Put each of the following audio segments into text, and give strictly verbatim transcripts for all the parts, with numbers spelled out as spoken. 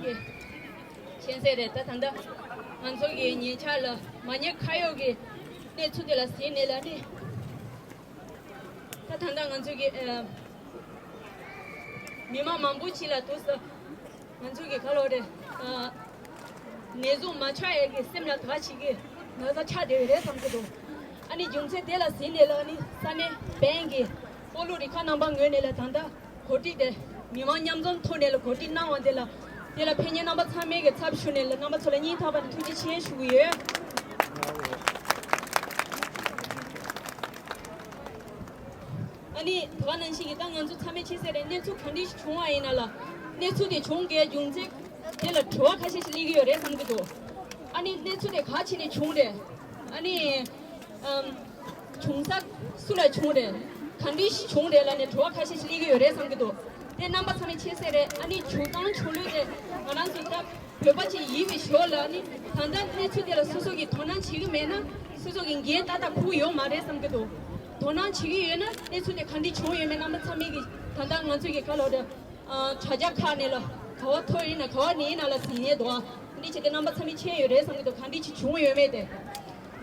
གི་མཁྱེན་གསལ་རེད། ད་ད་ལྟ་ང་ཚོ་གི་ཉེ་ཆར་ལ་མ་ཉེས་ཁ་གཡོགས་ཀྱི་གནས་ཚུལ་དེ་ལ་གཟིགས་ནས་ལ་ནི། ད་ད་ལྟ་ང་ཚོ་གི་ཨ་མི་མང་མང་པོ་ཅིག་ལ་དུས་སུ་ང་ཚོ་གི་ག་ལོ་རེད། ཨ་ནད་གཞུང་མ་ཆགས་ཡས་ཀྱི་སེམས་ལ་དགའ་ཞིག་གི་ན་ཚ་ཆགས་བསྡད་ཡོད་རེད་བསམ་གྱི་འདུག་ཨ་ནི་རྒྱུ་མཚན་དེ་ལ་གཟིགས་ནས་ལ་ནི་ས་གནས་བན་གྱི་སྤོ་ལོ་རིག་ཁག་རྣམ་པ་ངོས་ནས་ལ་ད་ལྟ་གོ་སྒྲིག་དེ་མི་མང་མཉམ་འཛོམས་ཐོག་ནས་ལ་གོ་སྒྲིག་གནང་བ་དེ་ལ་དེ་ལ་ཕན་ཉེ་རྣམ་པ་ཚང་མའི་གི་ཚབ་ཞུས་ནས་ལ་རྣམ་པ་ཚོ་ལ་སྙིང་ཐག་པ་ནས་ཐུགས་རྗེ་ཆེ་ཞུ་གི་ཡོད། ཨ་ནི་དེ་ག་ནང་བཞིན་གྱི་ད་ང་ཚོ་ཚང་མས་ཤེས་གསལ་རེད། གནས་ཚུལ་ག་འདྲ་ཞིག་བྱུང་བ་ཡིན་ན་ལ་གནས་ཚུལ་དེ་བྱུང་གའི་རྒྱུ་མཚན་དེ་ལ་དྲི་བ་ཁ་ཤས་ཤིག་སླེབས་ཀྱི་ཡོད་རེད་བསམ་གྱི་འདུག་ཨ་ནི་གནས་ཚུལ་དེ་ག་ཕྱིན་ནས་བྱུང་རེད། ཨ་ནི་ཨམ་བྱུང་ས་སུ་ལ་བྱུང་རེད། ག་འདྲ་ཞིག་བྱུང་རེད་ལ་ནས་དྲི་བ་ཁ་ཤས་ཤིག་སླེབས་ཀྱི་ཡོད་རེད་བསམ་གྱི་འདུག་དེ་རྣམ་པ་ཚང་མས་ཤེས་གསལ་རེད། ཨ་ནི་བྱུང་སྟངས་བྱུང་ལུགས་དེ་ང་རང་ཚོ་ད་བོད་པ་ཅིག་ཡིན་པའི་ཞོར་ལ་ནི་ད་ལྟ་གནས་ཚུལ་དེ་ལ་སོ་སོ་གིས་དོ་སྣང་བྱེད་ཀྱི་མེད་ན་སོ་སོ་གིས་འགན་ཏག་ཏག་འཁུར་ཡོད་མ་རེད་བསམ་གྱི་འདུག་དོ་སྣང་བྱེད་ཀྱི་ཡོད་ན་གནས་ཚུལ་དེ་ག་འདྲ་བྱུང་ཡོད་མེད་རྣམ་པ་ཚང་མས་ཀྱི་ད་ལྟ་ང་ཚོ་གི་ག་ལོ་རེད། དྲ་རྒྱ་ཁག་ནས་ལ་ག་བ་ཐོ་ཡིན་ན་ག་བ་ནས་ཡིན་ན་ལ་གཟིགས་ནས་འདུག་འདི་བྱས་ཏེ་རྣམ་པ་ཚང་མས་མཁྱེན་ཡོད་རེད་བསམ་གྱི་འདུག་ག་འདྲ་ཅིག་བྱུང་ཡོད་མེད་དེ།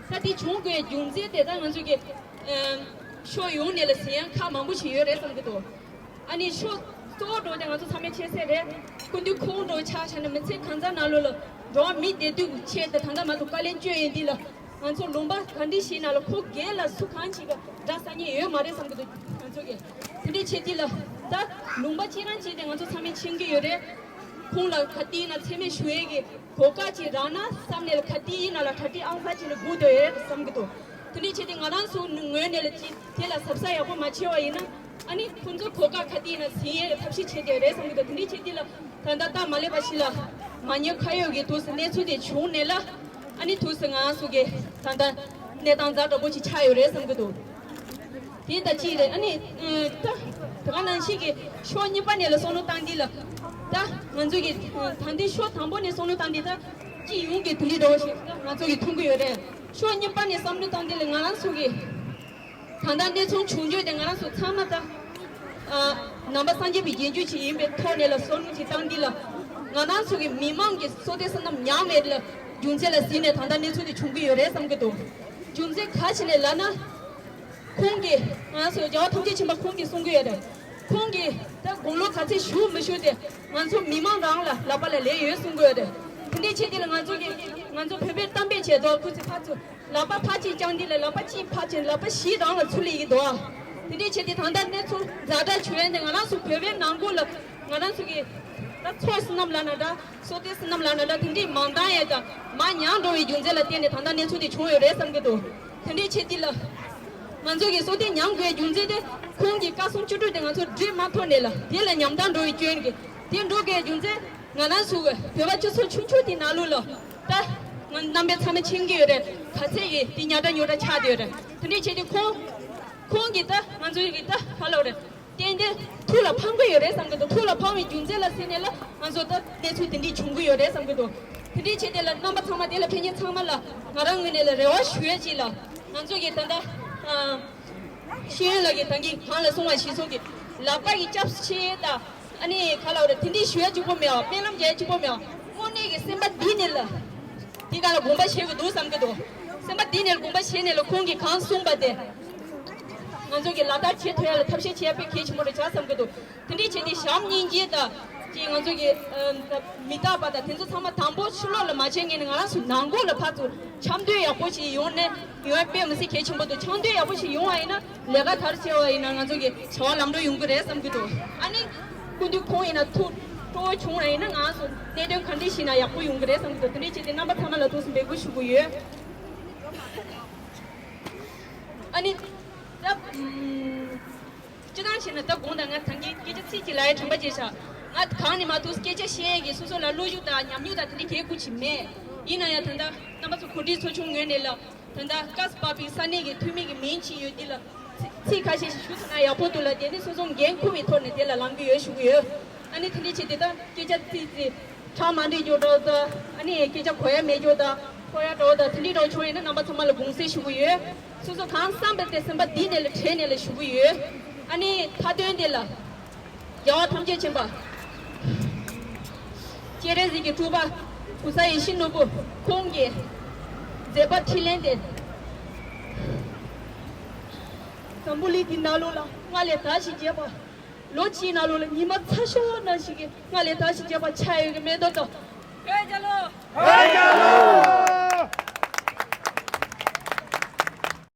ད་དེ་བྱུང་དགོས་རྒྱུ་མཚན་དེ་ད་ང་ཚོ་གི་ཕྱོགས་ཡོངས་ནས་ལ་གཟིགས་ཡང་ཁག་མང་པོ་ཞིག་ཡོད་རེད་བསམ་གྱི་འདུག་ཨ་ནི་ཕྱོགས་གཙོ་བོ་འགྲོ་དེ་ང་ཚོ་ཚང་མས་མཁྱེན་གསལ་རེད། སྐུ་མདུན་ཁོང་འགྲོ་ཆ་ཆ་ནས་མི་ཚེ་གང་ཟག་ནང་ལོགས་ལ་འགྲོ་བ་མི་བདེ་སྡུག་ཆེད་དུ་ད་ལྟ་མ་གཏོགས་དཀའ་ལས་སྤྱོད་ཡོད་འདི་ལ་ང་ཚོ་ལུང་པ་ག་འདྲ་ཞིག་ན་ལ་ཁོ་སྒེར་ལ་སུ་གང་ཅིག་ག་འདྲ་ས་ཉེ་ཡོད་མ་རེད་བསམ་གྱི་འདུག་ང་ཚོ་གི་དེ་འདྲའི་ཆེད་འདི་ལ་ད་ལུང་པ་གཅིག་རང་བྱས་ཏེ་ང་ཚོ་ཚང་མས་མཁྱེན་གྱི་ཡོད་རེད། ཁོང་ལ་ག་དུས་ཡིན་ན་མཚན་སྨད་ཞུ་ཡས་ཀྱི་གོ་སྐབས་ཅིག་རག་ན་བསམ་ནས་ལ་ག་དུས་ཡིན་ན་ལ་གྲ་སྒྲིག་ཨང་གསར་ཅིག་ལ་སྒུག་སྡོད་ཡོད་བསམ་གྱི་འདུག་དེ་འདྲའི་ཆེད་དེ་ང་རང་ཚོ་ངོས་ནས་ལ་ཅིག་དེ་ལ་གཟབ་གཟབ་ཡག་པོ་མ་བྱས་པ་ཡིན་ན་ཨ་ནི་ཁོང་ཚོ་གོ་སྐབས་ག་དུས་ཡིན་ན་ཟིན་ཡས་ལ་ཐབས་ཤེས་བྱེད་དེ་རེད་བསམ་གྱི་འདུག་དེ་འདྲའི་ཆེད་དེ་ལ་ད་ལྟ་སྟབས་མ་ལེགས་པ་ཞིག་ལ་མ་ཉེས་ཁ་གཡོགས་ཀྱི་དུས་སུ་གནས་ཚུལ་དེ་བྱུང་ནས་ལ་ཨ་ནི་དུས་སུ་ང་རང་ཚོ་གི་ད་ལྟ་གནས་སྟངས་ཛ་དྲག་པོ་ཅིག་ཆགས་ཡོད་རེད་བསམ་གྱི་འདུག་དེ་ད་ཅི་རེད། ཨ་ནི་ད་དེ་ག་ནང་བཞིན་གྱི་ཕྱོགས་གཉིས་པ་ནས་ལ་བསམ་བློ་བཏང་དུས་ལ་ད་ང་ཚོ་གི་ད་ལྟའི་ཕྱོགས་དང་པོ་ནས་བསམ་བློ་བཏང་དུས་ད་སྤྱི་ཡོངས་ཀྱི་དེ་འདྲའི་འདྲ་བོ་ཞིག་ད་ང་ཚོ་གི་མཐོང་གི་ཡོད་རེད། ཕྱོགས་གཉིས་པ་ནས་བསམ་བློ་བཏང་དུས་ལ་ང་རང་ཚོ་གི་ད་ལྟ་གནས་ཚུལ་བྱུང་རྒྱུ་དེ་ང་རང་ཚོ་ཚང་མ་ད་ཨ་ནང་པ་སངས་རྒྱས་པའི་རྗེས་འཇུག་ཅིག་ཡིན་པའི་ཐོག་ནས་ལ་བསམ་བློ་ཅིག་བཏང་དུས་ལ་ང་རང་ཚོ་གི་མི་མང་གི་སྲོག་ལྡན་བསོད་ནམས་ཉམས་མེད་ལ་རྒྱུ་མཚན་ལ་གཟིགས་ནས་ད་ལྟ་གནས་ཚུལ་དེ་བྱུང་གི་ཡོད་རེད་བསམ་གྱི་འདུག་རྒྱུ་མཚན་ག་ཞིག་ལས་ལབ་ན། ཁོང་གིས་ང་ཚོ་རྒྱལ་བ་ཐམས་ཅད་མཁྱེན་པ་ཁོང་གིས་གསུང་གི་ཡོད་རེད། ཁོང་གིས་ད་དགུང་ལོ་ག་ཚད་ཞུ་མི་ཞུ་དེ་ང་ཚོ་མི་མང་རང་ལ་ལག་པ་ལ་ལས་ཡོད་གསུང་གི་ཡོད་རེད། དེ་འདྲའི་ཆེད་དེ་ལ་ང་ཚོ་གིས་ང་ཚོ་བོད་པའི་གཏམ་དཔེ་བྱས་ཏོ་ཁུ་ཚེ་ཕར་ཚུར་ལག་པ་ཕར་གཅིག་བརྐྱངས་དེ་ལ་ལག་པ་གཅིག་ཕར་བྱས་ལག་པ་བཞི་རང་ལ་ཚུར་སླེབས་ཀྱི་འདུག་ཨ། དེ་འདྲའི་ཆེད་དེ་ད་ལྟ་གནས་ཚུལ་ཛ་དྲག་བྱུང་ཡས་དེ་ང་རང་ཚོ་བོད་པའི་ནང་ཁུལ་ལ་ང་རང་ཚོ་གི་ད་ཚོགས་བསོད་ནམས་ལབ་ན་འདྲ། སྲོག་ལྡན་བསོད་ནམས་ལབ་ན་འདྲ། དེ་འདྲའི་མ་འདང་ཡས་དང་མ་མྱངས་འགྲོ་བའི་རྒྱུ་མཚན་ལ་བརྟེན་ནས་ད་ལྟ་གནས་ཚུལ་དེ་བྱུང་ཡོད་རེད་བསམ་གྱི་འདུག་དེ་འདྲའི་ཆེད་དེ་ལ་ང་ཚོ་གི་སྲོག་ལྡན་མྱངས་དགོས་རྒྱུ་མཚན་དེ་ཁོང་གི་བཀའ་གསུང་བཅུ་དྲུག་དེ་ང་ཚོ་སྒྲིག་མ་ཐུབ་ནས་ལ་དེ་ལ་ཉམས་ཐག་འགྲོ་བའི་སྐྱོན་གྱིས་དེ་འགྲོ་དགོས་རྒྱུ་མཚན་ང་རང་ཚོ་གི་བོད་པ་སྤྱི་ཚོགས་ཆུང་ཆུང་དེ་ནང་ལོགས་ལ་ད་ང་རྣམ་པས་ཚང་མས་མཁྱེན་གྱི་ཡོད་རེད། ག་ཚད་ཡིན་དེ་ཉག་ཕྲ་ཉོག་ཕྲ་ཆགས་བསྡད་ཡོད་རེད། དེ་འདྲའི་ཆེད་དེ་ཁོང་ཁོང་གིས་ད་ང་ཚོ་གི་ད་ག་ལབ་རེད། ཏན་ཏན་ཐུགས་ལ་ཕངས་ཀྱི་ཡོད་རེད་བསམ་གྱི་འདུག་ཐུགས་ལ་ཕངས་པའི་རྒྱུ་མཚན་ལ་གཟིགས་ནས་ལ་ང་ཚོ་ད་གནས་ཚུལ་དེ་འདྲས་བྱུང་གི་ཡོད་རེད་བསམ་གྱི་འདུག་དེ་འདྲས་བྱས་ཏེ་ལ་རྣམ་པ་ཚང་མ་དེ་ལ་ཕན་ཉེ་ཚང་མ་ལ་ང་རང་ངོས་ནས་ལ་རེ་བ་ཞུ་ཡ་ཅིག་ལ་ང་ཚོ་གི་ད་ལྟ་ཨ་ཤེས་ཡོན་ལགས་ཀྱིས་ད་གིན་གང་ལ་གསུང་བ་ཞིག་གསུང་གི་ལག་པ་གི་སྐྱབས་སུ་མཆི་ད་ཨ་ནི་ག་ལབ་རེད། དེ་འདྲས་ཞུ་ཡ་གཅིག་པོ་མེད་པ་སྨོན་ལམ་རྒྱག་ཡ་གཅིག་པོ་མེད་པ་དངོས་གནས་ཀྱི་སེམས་པ་འདི་ནས་ལ། དེ་ག་ལ་དགོངས་པ་བཞེས་དགོས་འདུག་བསམ་གྱི་འདུག་སེམས་པ་འདི་ནས་དགོངས་པ་བཞེས་ནས་ལ་ཁོང་གིས་གང་གསུངས་པ་དེ་ང་ཚོ་གི་ལག་བསྟར་བྱེད་ཐུབ་ཡ་ལ་ཐབས་ཤེས་བྱེད་ཡ་དཔེ་གལ་ཆེན་པོ་རེད་བྱ་བསམ་གྱི་འདུག་དེ་འདྲའི་བྱས་ཏེ་བྱམས་སྙིང་རྗེ་དང་ཅིག་ང་ཚོ་གི་མི་རྟག་པ་དང་དེ་ཚོ་ཚང་མ་དང་པོ་ཕྱི་ལོགས་ལ་མ་བྱེད་ངེས་ནས་ང་རང་ཚོ་ནང་ཁུལ་ལ་ཕར་ཚུར་འཆམ་མཐུན་ཡག་པོ་ཞིག་ཡོང་ནས་ཡོང་ཡ་དཔེ་མི་སྲིད་གལ་ཆེན་པོ་འདུག་འཆམ་མཐུན་ཡག་པོ་ཞིག་ཡོང་བ་ཡིན་ན་ལས་ཀ་དར་ཆེ་བ་ཡིན་ན་ང་ཚོ་གི་བྱ་བ་ལམ་འགྲོ་ཡོང་གི་རེད་བསམ་གྱི་འདུག་ཨ་ནི། སྐུ་མདུན་ཁོང་ཡིན་ན་ཐུགས་སྤྲོ་བོ་བྱུང་བ་ཡིན་ན་ང་ཚོ་གནད་དོན་ག་འདྲ་ཞིག་ན་ཡག་པོ་ཡོང་གི་རེད་བསམ་གྱི་འདུག་དེ་འདྲ་བྱས་ཏེ་རྣམ་པ་ཚང་མ་ལ་ཐུགས་སུ་འབད་དགོས་ཞུ་གི་ཡོད། ཨ་ནི། ད། སྤྱིར་བཏང་བྱས་ན་ད་དགོངས་དག་ང་ད་གིན་སྐད་ཆ་ཚིག་གཅིག་ལབ་ཡ་དྲན་པ་བརྗེད་བཞག་ང་གང་ནས་མ་ཐུག་སྐད་ཆ་བཤད་ཡས་ཀྱི་སོ་སོ་ལ་བློ་ཞུགས་དང་ཉམས་མྱོང་དང་དེ་འདྲ་གལ་ཁུ་ཅིག་མེད། ཡིན་ན་ཡང་ད་ལྟ་རྣམ་པ་ཚོ་གོ་སྒྲིག་ཚོགས་ཆུང་ངོས་ནས་ལ། ད་ལྟ་སྐབས་བབས་པའི་ས་གནས་ཀྱི་འཐུས་མི་གི་མིང་ཅིག་ཡོད་འདི་ལ། ཚིག་ཚིག་ཁ་ཤས་ཤིག་ཞུ་ཐུབ་ན་ཡག་པོ་འདུག་ལ་དེ་ནི་སོ་སོ་འགན་འཁུར་བའི་ཐོག་ནས་དེ་ལ་ལངས་ཀྱི་ཡོད་ཞུ་གི་ཡོད། ཨ་ནི་དེ་འདྲ་བྱས་དེ་དག་སྐད་ཆ་ཚིག་ཚིག་ཁྲག་མ་འདྲེས་རྒྱུ་འདྲ་བོ་དང་ཨ་ནི་སྐད་ཆ་གོ་ཡ་མེད་རྒྱུ་དང་ཕོ་ཡ་འདྲ་བོ་དང་དེ་འདྲ་འདྲ་བོ་བྱུང་ཡིན་ན་རྣམ་པ་ཚང་མ་ལ་དགོངས་སེལ་ཞུ་གི་ཡོད། སོ་སོ་གང་བསམ་པ་དེ་སེམས་པ་འདི་ནས་ལ་དྲན་ནས་ལ་ཞུ་གི་ཡོད། ཨ་ནི་མཐའ་དོན་དེ་ལ། རྒྱལ་བ་ཐམས་ཅད་མཁྱེན་པ། སྤྱན་རས་གཟིགས་ཀྱི་སྤྲུལ་པ་གུ་ས་ཡེ་ཤེས་ནོར་བུ་ཁོང་གི་མཛད་པ་འཕྲིན་ལས་དེ། འཛམ་བུ་གླིང་འདི་ནང་ལོགས་ལ་སྔར་ལས་དར་ཞིང་རྒྱས་པ། ལོ་གཅིག་ནང་ལོགས་ལ་ཉི་མ་ཚ་ཤོས་ནང་བཞིན་གྱི་སྔར་ལས་དར་ཞིང་རྒྱས་པ་ཆགས་ཡོད་ཀྱི་མེ་ཏོག་དང་། བོད་རྒྱལ་ལོ། བོད་རྒྱལ་ལོ།